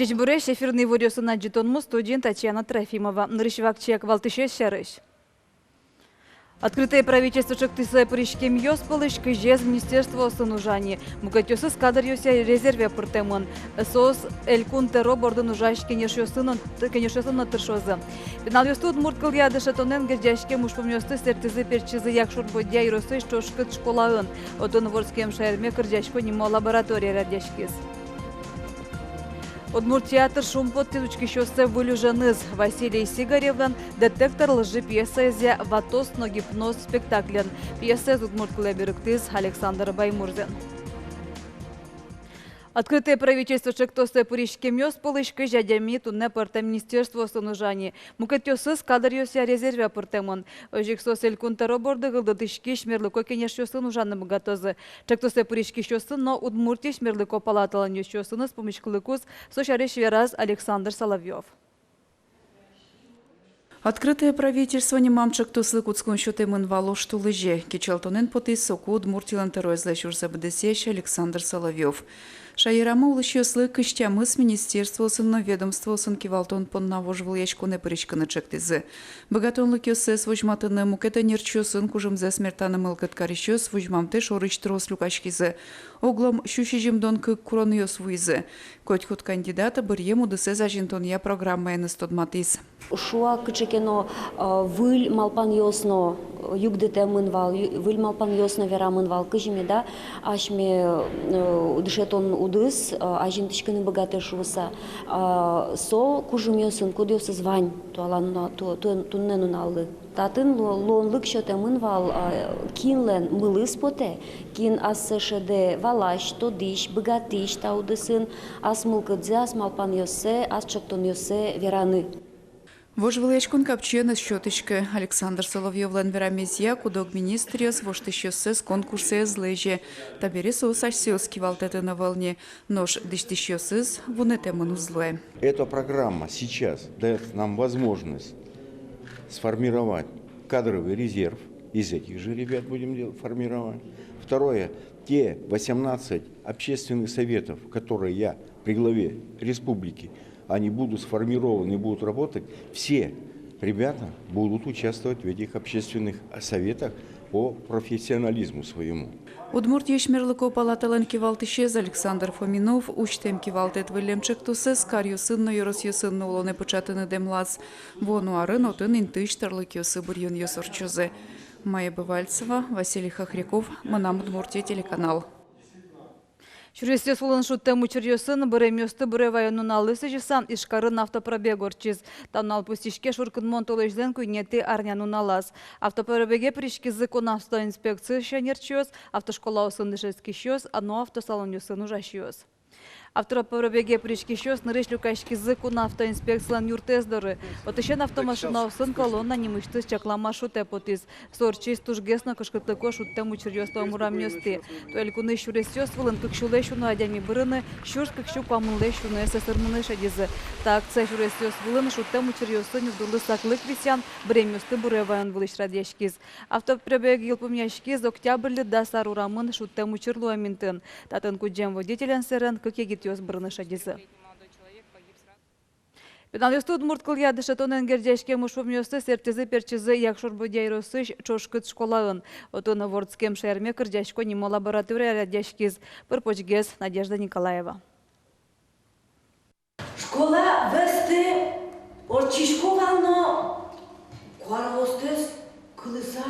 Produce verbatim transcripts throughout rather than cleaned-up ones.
Ӟечбуресь! Эфирын иворъёсын адӟытонмы, студиын Татьяна Трофимова. Нырысь вакчияк валтӥсез сярысь. «Открытое правительство» ӵектосэ пыриськемъёс пӧлысь кызез министерствоосын ужа ни. Мукетъёсыз кадръёсъя резерве пыртэмын. Соос Элькун тӧро бордын ужась кенешъёсын но, кенешъёсын но тыршозы. Пиналъёсты удмурт кылъя дышетонэн герӟаськем ужпумъёсты сэрттӥзы-пертчизы Якшур-Бӧдья ёросысь ӵошкыт школаын. Отын «Вордскем шаерме кырӟасько» нимо лаборатория радъяськиз. Удмурт театр шумпоттӥз учкисьёссэ выль уженыз. Василий Сигаревлэн «Детектор лжи» пьесаезъя «Ватос но гипноз» спектаклен. Пьесаез удмурт кылэ берыктӥз Александр Баймурзин. «Открытое правительство» ӵектосэ пыриськемъёс пӧлысь кызь адями туннэ пӧртэм министерствоосын ужа ни. Мукетъёсыз кадръёсъя резерве пыртэмын. Озьы ик соос Элькун тӧро борды кылдытӥськись мерлыко кенешъёсын ужаны быгатозы. Ӵектосэ пыриськисьёсын но Удмуртиысь мерлыко палаталэн ёзчиосыныз пумиськылыкуз. Со сярысь вераз Александр Соловьёв. «Открытое правительство» нимам ӵектослы кутскон сётэмын вал оштолэзе. Кичӧлтонэн потӥз соку Удмуртилэн тӧроезлэсь ужзэ быдэсъясь Александр Соловьёв. Шаерамы улӥсьёслы кызь тямыс министерствоосын но ведомствоосын кивалтон понна вожвылъяськонэ пыриськыны ӵектӥзы. Быгатонлыкъёссэс возьматыны, мукет ӧнерчиосын кужымзэс мертаны мылкыд карисьёс возьмамтэ шорысь трос люкаськизы. Оглом сю сизьымдон кык куронъёс вуизы. Котькуд кандидат быръем удысэз азинтонъя программаеныз тодматӥз. Шуак кыӵе ке но, э, выль малпанъёс но, э, югдытэмын вал, ю-, выль малпанъёс но верамын вал, кызьы меда асьме, э, дышетон удыс, э, азинтӥськыны быгатэ шуыса. Э, со кужымъёсын, кудъёсыз вань туала нуна-, ту-, ту-, туннэ нуналлы. Татын лу-, луонлык сётэмын вал, э, кинлэн мылыз потэ, кин ассэ шӧдэ валась, тодӥсь, быгатӥсь та удысын ас мылкыдзэ, ас малпанъёссэ, ас ӵектонъёссэ вераны. Вожвылъяськон капчиен ӧз сётӥськы. Александр Соловьёвлэн верамезъя, куд-ог министръёс воштӥсьёссэс конкурсэ ӧз лэзе. Табере соос асьсэос кивалтэтын ӧвӧл ни, нош дӥсьтӥсьёсыз вунэтэмын уз луэ. Эта программа сейчас даёт нам возможность сформировать кадровый резерв. Из этих же ребят будем дел-, формировать. Второе, те восемнадцать общественных советов, которые я при главе республики, они будут сформированы, будут работать, все ребята будут участвовать в этих общественных советах по профессионализму своему. Удмуртиысь мерлыко палаталэн кивалтӥсез Александр Фоминов усьтэм кивалтэт выллем ӵектосэз каръёсын но, ёросъёсын но улонэ пыӵатыны дэмлаз. Вуоно арын отын интыысь тӧрлыкъёсы быръёнъёс ортчозы. Майя Бывальцева, Василий Хохряков, «Мынам Удмуртие» телеканал. Сюресъёс вылын шудтэм учыръёсын быремъёсты буре ваён нуналлы сӥзьыса Ижкарын автопробег ортчиз. Та нунал пусйиське шуркынмон толэзьлэн куинетӥ арнянуналаз. Автопробеге пыриськизы кун автоинспекциысь ӧнерчиос, автошколаосын дышетскисьёс но автосалонъёсын ужасьёс. Автопробеге пыриськисьёс нырысь люкаськизы кун автоинспекцилэн юртэз доры. Отысен автомашинаосын колонна нимысьтыз чаклам маршрутэ потӥз. Со ортчиз тужгес но кышкытлыко шудтэм учыръёс луэм урамъёстӥ. Туэ элькунысь сюресъёс вылын кык сюлэсь уно адями бырыны, сюрс кык сю куамынлэсь уноез сӧсырмыны шедизы. Та акция сюресъёс вылын шудтэм учыръёсын югдурлы саклык висъян, быремъёсты буре ваён вылысь радъяськиз. Автопробег йылпумъяськиз Октябрьлы Дас ар урамын шудтэм учыр луэм интыын. Татын кудӟем водителен сэрен кык егитъёс бырыны шедизы. Пиналъёсты удмурт кылъя дышетонэн герӟаськем ужпумъёсты сэрттӥзы-пертчизы Якшур-Бӧдья ёросысь Ӵошкыт школаын. Отын «Вордскем шаерме кырӟасько» нимо лаборатория радъяськиз. Пыр-почгес Надежда Николаева. Школа вӧзтӥ ортчисько вал но, куараостэс кылыса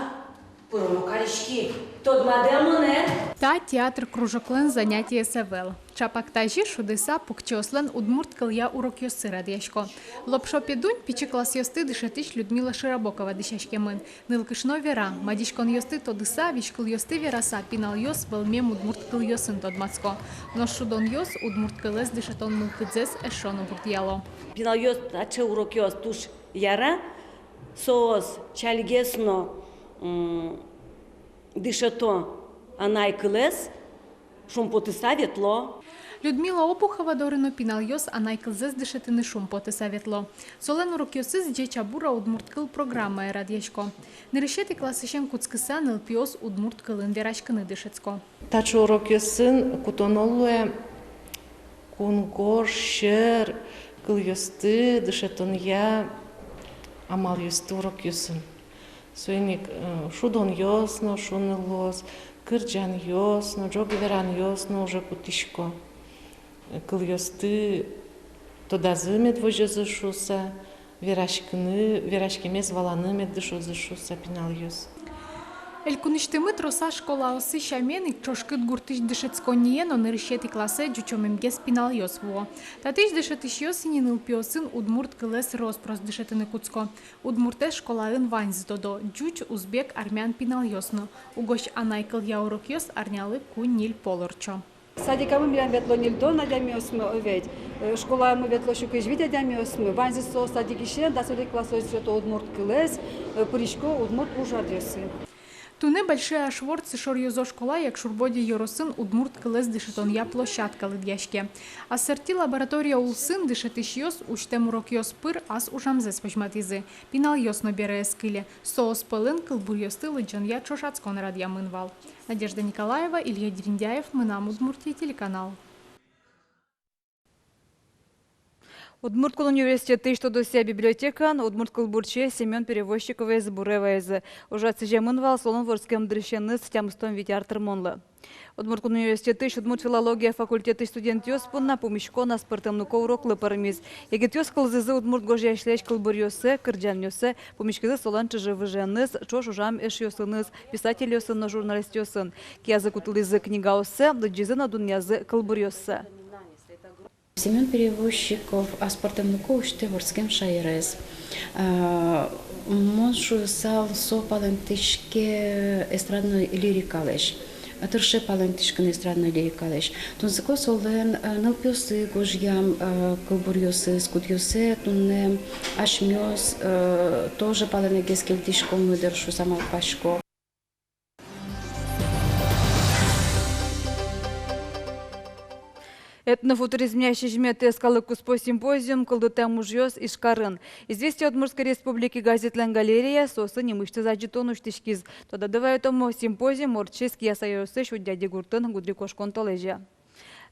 пыроно кариськи. Тодмады-а монэ? Та театр кружоклэн занятиез ӧвӧл. Чапак тазьы шудыса покчиослэн удмурт кылъя урокъёссы радъясько. Лопшо Педунь пичи классъёсты дышетӥсь Людмила Широбокова дӥсяськемын. Нылкышно вера, мадиськонъёсты тодыса, визькылъёсты вераса, пиналъёс вӧлмем удмурт кылъёсын тодматско. Нош шудонъёс удмурт кылэз дышетон мылкыдзэс эшшо но бурдъяло. Пиналъёс таӵе урокъёс туж яра, соос чальгес но, м, дышето анай кылэз, шумпотыса ветло. Людмила Обухова доры но пиналъёс анай кылзэс дышетыны шумпотыса ветло. Солэн урокъёсыз «Ӟеч-а, бур-а удмурт кыл» программае радъясько. Нырысетӥ классысен кутскыса нылпиос удмурт кылын вераськыны дышетско. Таӵе урокъёсын кутоно луэ Кунгож сьӧр кылъёсты дышетонъя амалъёсты урокъёсын. Соин ик, э, шудонъёс но шуыны луоз, кырӟанъёс но, ӝог веранъёс но уже кутӥсько. Кылъёсты тодазы мед возёзы шуыса, вераськыны, вераськемез валаны мед дышозы шуыса пиналъёс. Элькунысьтымы трос школаосы сямен ик, Ӵошкыт гуртысь дышетсконние но нырысетӥ классэ ӟучомемгес пиналъёс вуо. Татысь дышетӥсьёс ини нылпиосын удмурт кылэз рос-прос дышетыны кутско. Удмуртэз школаын ваньзы тодо: ӟуч, узбек, армян пиналъёс но. Угось анай кылъя урокъёс арнялы куинь-ньыль пол ортчо. Садикамы милям ветло ньыльдон адямиосмы, о ведь. Э, школаямы ветло сю кызь вить адямиосмы. Ваньзы со садикысен дас одӥг классозь дышето удмурт кылэз, э, пырисько удмурт ужрадъёсы. Туннэ Большие Ашворцы шоръёзо школа Якшур-Бӧдья ёросын удмурт кылэз дышетонъя площадка лыдъяське. Ассорти лаборатория улсын дышетӥсьёс усьтэм урокъёс пыр ас ужамзэс возьматӥзы. Пиналъёс но бере ӧз кыле. Соос пӧлын кылбуръёсты лыдӟонъя ӵошатскон радъямын вал. Надежда Николаева, Илья Дерендяев, «Мынам Удмуртие» телеканал. Удмурт кун университетысь тодосъя библиотекаын удмурт кылбурчиез Семён Перевозчиковез буре вайизы. Ужрад сӥземын вал солэн вордскем дырысеныз тямыстон вить ар тырмонлы. Удмурт кун университетысь удмурт филология факультетысь студентъёс понна пумиськон аспӧртэмлыко уроклы пӧрмиз. Егитъёс кылзӥзы удмурт гожъясьлэсь кылбуръёссэ, кырӟанъёссэ, пумиськизы солэн чыжы-выжыеныз, ӵош ужам эшъёсыныз, писательёсын но журналистъёсын. Киязы кутылӥзы книгаоссэ, лыдӟизы но дунъязы кылбуръёссэ. Семён Перевозчиков аспӧртэмлыко усьтэ вордскем шаерез. А, мон шуысал, со палэнтӥське эстрадной лирикалэсь. Тырше палэнтӥськыны эстрадной лирикалэсь. Тунсыко солэн, э, нылпиослы гожъям, э, кылбуръёсыз, кудъёссэ туннэ асьмеос, э, тоже палэнэгес кельтӥськомы дыр шуыса малпасько. Этнофутуризмъя сизьыметӥ калыккуспо симпозиум «Кылдытэм ужъёс» Ижкарын. «Известия Удмуртской Республики» газетлэн галереяяз соослы нимысьтыз адӟытон усьтӥськиз. Тодады вайытом, симпозиум ортчиз Кияса ёросысь Удьяди гуртын гудырикошкон толэзе.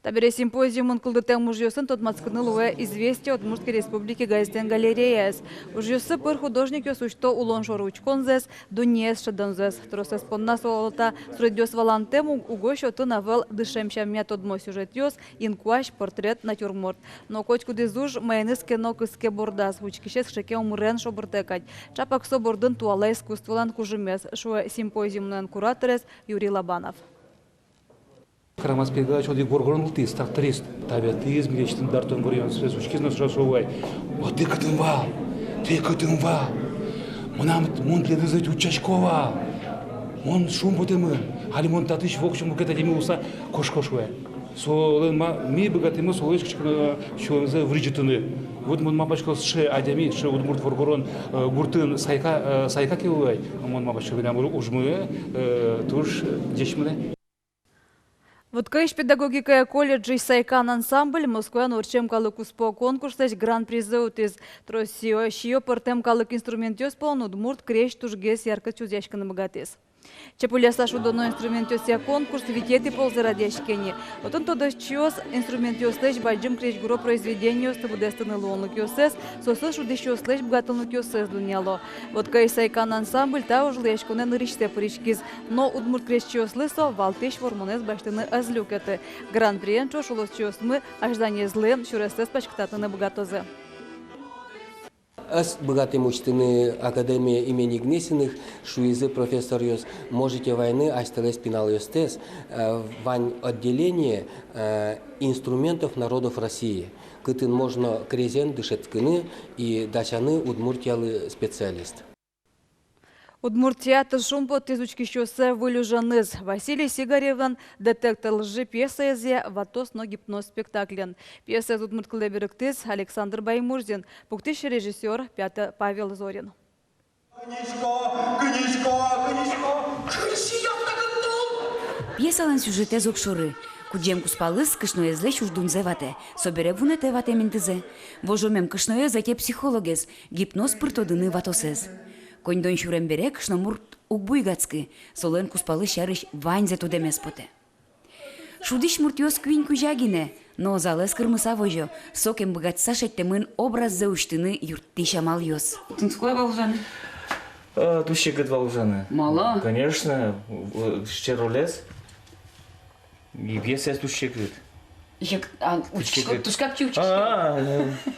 Табере симпозиумын «Кылдытэм ужъёсын» тодматскыны луэ «Известия Удмуртской Республики» газетлэн галереяяз. Ужъёссы пыр художникъёс усьто улон шоры учконзэс, дуннеез шӧдонзэс. Тросэз понна со оло та суредъёс валантэм, уг-, угось отын ӧвӧл дышем сямъя тодмо сюжетъёс, инкуазь, портрет, натюрморт. Но котькудӥз уж маиныз ке но кыске бордаз, учкисез кыӵе ке омырен шобыртэ кадь. Ӵапак со бордын туала искусстволэн кужымез, шуэ симпозиумлэн кураторез Юрий Лобанов. Карамаз Пегаш одӥг воргорон вуттӥз, тракторист. Табере тӥ милесьтым дартон выръёнсэс учкиз но шуэ: «Одӥг кытын вал, тӥ кытын вал? Мынам, мон тӥледыз ведь утчасько вал. Мон шумпотэмын, али мон татысь воксё мукет адями луыса кошко», — шуэ. Солэн ма-, ми быгатӥмы солэсь кыӵе ке но сюлэмзэ вырӟытыны. Вот мон малпасько, сыӵе адями, сыӵе удмурт воргорон, э, гуртын сайка, э, сайка ке улэ вал, мон малпасько, милям уж-, ужмы, э, туж ӟеч мынэ. Воткаысь педагогикая колледжысь «Сайкан» ансамбль Москваын ортчем калыккуспо конкурслэсь гран-призэ утӥз. Трос сиё, сиё пӧртэм калык инструментъёс пӧлын удмурт крезь тужгес яркыт чузъяськыны быгатӥз. Чепыляса шудоно инструментъёсъя конкурс витетӥ ползэ радъяське ни. Отын тодосчиос инструментъёслэсь бадӟым крезьгуро произведениосты быдэстыны луонлыкъёссэс, соослы шудӥсьёслэсь быгатонлыкъёссэс дунъяло. Воткаысь «Сайкан» ансамбль та ужлэсь куноын нырысьсэ пыриськиз. Но удмурт крезьчиослы со валтӥсь вормонэз басьтыны ӧз люкеты. Гран-приен ӵош улосчиосмы азьланезлы сюрессэс паськытатыны быгатозы. Ӧз быгатӥм усьтыны академия имени Гнесиных, шуизы профессоръёс, можете вайыны асьтэлэсь пиналъёстэс, э, вань отделение, э, инструментов народов России, кытын можно крезен дышетскыны и дасяны Удмуртиялы специалист. Удмурт театр шумпоттӥз учкисьёссэ выль уженыз. Василий Сигаревлэн «Детектор лжи» пьесаезъя «Ватос но гипноз» спектаклен. Пьесаез удмурт кылэ берыктӥз Александр Баймурзин, пуктӥсь режиссёр Пятэ-, Павел Зорин. Кынишко, кынишко, кынишко. Пьесалэн сюжетэз огшоры. Кудӟем кузпалыз кышноезлэсь уждунзэ ватэ, собере вунэтэ ватэм интызэ. Вожомем кышноез ӧте психологез, гипноз пыр тодыны ватосэз. Коньдон сюрем бере кышномурт уг буйгатскы, солэн кузпалыз сярысь ваньзэ тодэмез потэ. Шудӥсь муртъёс куинь кузя гинэ, Но залэз кырмыса возё, сокем быгатыса шедьтэмын образзэ усьтыны юрттӥсь амалъёс. Тунсыко вал ужаны? Э, туж секыт вал ужаны. Малы? Конечно, в-, сыӵе ролез. И пьесаез туж секыт. Сек-, а, туж секыт. Учкиськод, туж капчи учкиськод. А,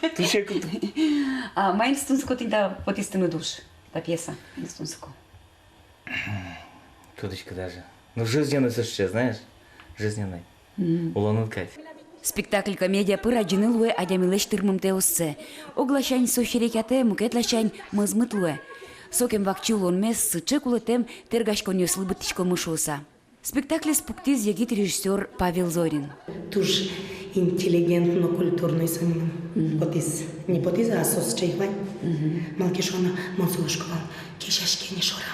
э, туж секыт. А маин тунсыко тӥни та потӥз тыныд уж, та пьеса? Маин тунсыко? Тодӥсько даже. Ну, жизненный сыӵе, знаешь, жизненный. Мгм. Улонын кадь. Спектакль-комедия пыр адӟыны луэ адямилэсь тырмымтэоссэ. Огласянь со серекъятэ, мукетласянь мӧзмыт луэ. Сокем вакчи улонмес сыӵе кулэтэм тэргаськонъёслы быдтӥськомы шуыса. Спектаклез пуктӥз егит режиссёр Павел Зорин. Туж интеллигентно-культурной со мыным потӥз. Не потӥз, а со сыӵе ик вань. Мгм. Малы ке шуоно, мон солы шуисько вал: «Кесяське ни шорам.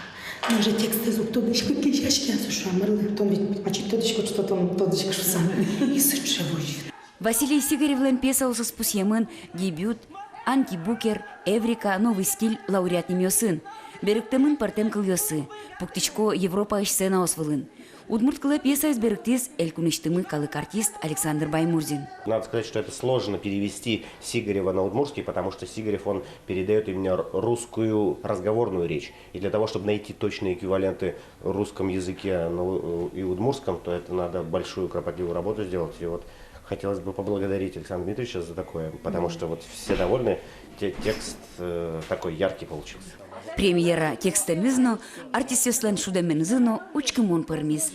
Мон же текстэз уг тодӥськы, кесяське». А со шуэ: «Марлы? Тон ведь ачид тодӥськод, что тон тодӥськод шуса». И сыӵе возьыт. Василий Сигаревлэн пьесаосыз пусъемын «Дебют», «Антибукер», «Эврика», «Новый стиль» лауреат нимъёсын. Берыктэмын пӧртэм кылъёсы. Пуктӥсько Европаысь сценаос вылын. Удмурт кылэ пьесаез берыктӥз элькунысьтымы калык артист Александр Баймурзин. Надо сказать, что это сложно перевести Сигарева на удмуртский, потому что Сигарев, он передаёт именно р-, русскую разговорную речь. И для того, чтобы найти точные эквиваленты в русском языке на у-, и удмуртском, то это надо большую кропотливую работу сделать. И вот хотелось бы поблагодарить Александра Дмитриевича за такое, потому что вот все довольны, те-, текст, э, такой яркий получился. Премьера текстэныз но, артистъёслэн шудэменызы но учкымон пӧрмиз.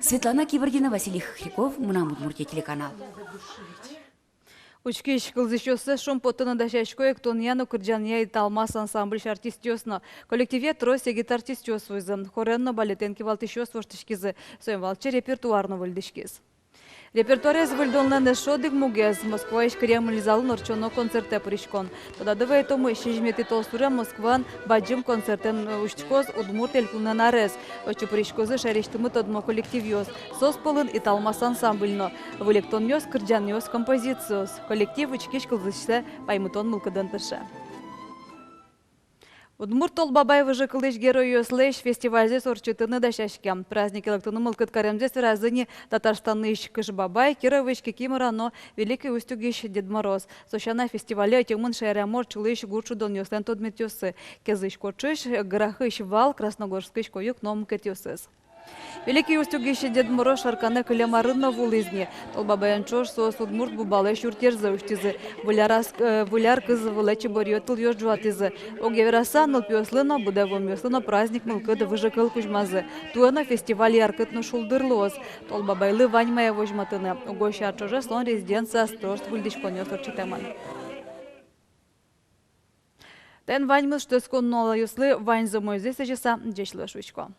Светлана Кибардина, Василий Хохряков, «Мынам Удмуртие» телеканал. Учкись кылзӥсьёссэ шумпоттыны дасясько эктонъя но кырӟанъя «Италмас» ансамбльысь артистъёс но. Коллективе трос егит артистъёс вуизы. Хорен но балетэн кивалтӥсьёс воштӥськизы. Соин валче репертуар но выльдӥськиз. Репертуарез выльдонлэн эшшо одӥг мугез — Москваысь Кремль залын ортчоно концертэ пыриськон. Тодады вайытомы, сизьыметӥ толсуре Москваын бадӟым концертэн усьтӥськоз Удмурт Элькунлэн арез. Отчы пыриськозы шаерысьтымы тодмо коллективъёс. Соос пӧлын «Италмас» ансамбль но. Выль эктонъёс, кырӟанъёс, композициос. Коллектив учкись кылзӥсьсэ паймытон мылкыдэн тырше. Удмурт Тол Бабай выжыкылысь геройёслэсь фестивальзэс ортчытыны дасяське. Празднике лыктыны мылкыд каремзэс веразы ни Татарстанысь Кыш Бабай, Кировысь Кикимора но Великий Устюгысь Дед Мороз. Со сяна, фестивале ӧтемын шаерамы ортчылӥсь гурт шудонъёслэн тодметъёссы: Кезысь Кочысь, Грахысь Вал, Красногорскысь Койык но мукетъёсыз. Великий Устюгысь Дед Мороз Шарканэ кылем арын но вуылӥз ни. Тол Бабаен ӵош соос удмурт Бубалэсь юртъерзэ усьтӥзы. Выль ар ас-, э, Выль ар кыз вылэ чиборъё тылъёс ӝуатӥзы. Огъя вераса, нылпиослы но, быдэ вуэмъёслы но праздник мылкыд, выжыкыл кузьмазы. Туэ но фестиваль яркыт но шулдыр луоз. Тол Бабайлы вань мае возьматыны. Угось ар ӵоже солэн резиденцияз трос выльдӥськонъёс ортчытэмын. Таин ваньмыз. Шутэтскон нуналъёслы ваньзэ умойзэ сӥзьыса, ӟеч луэ шуисько.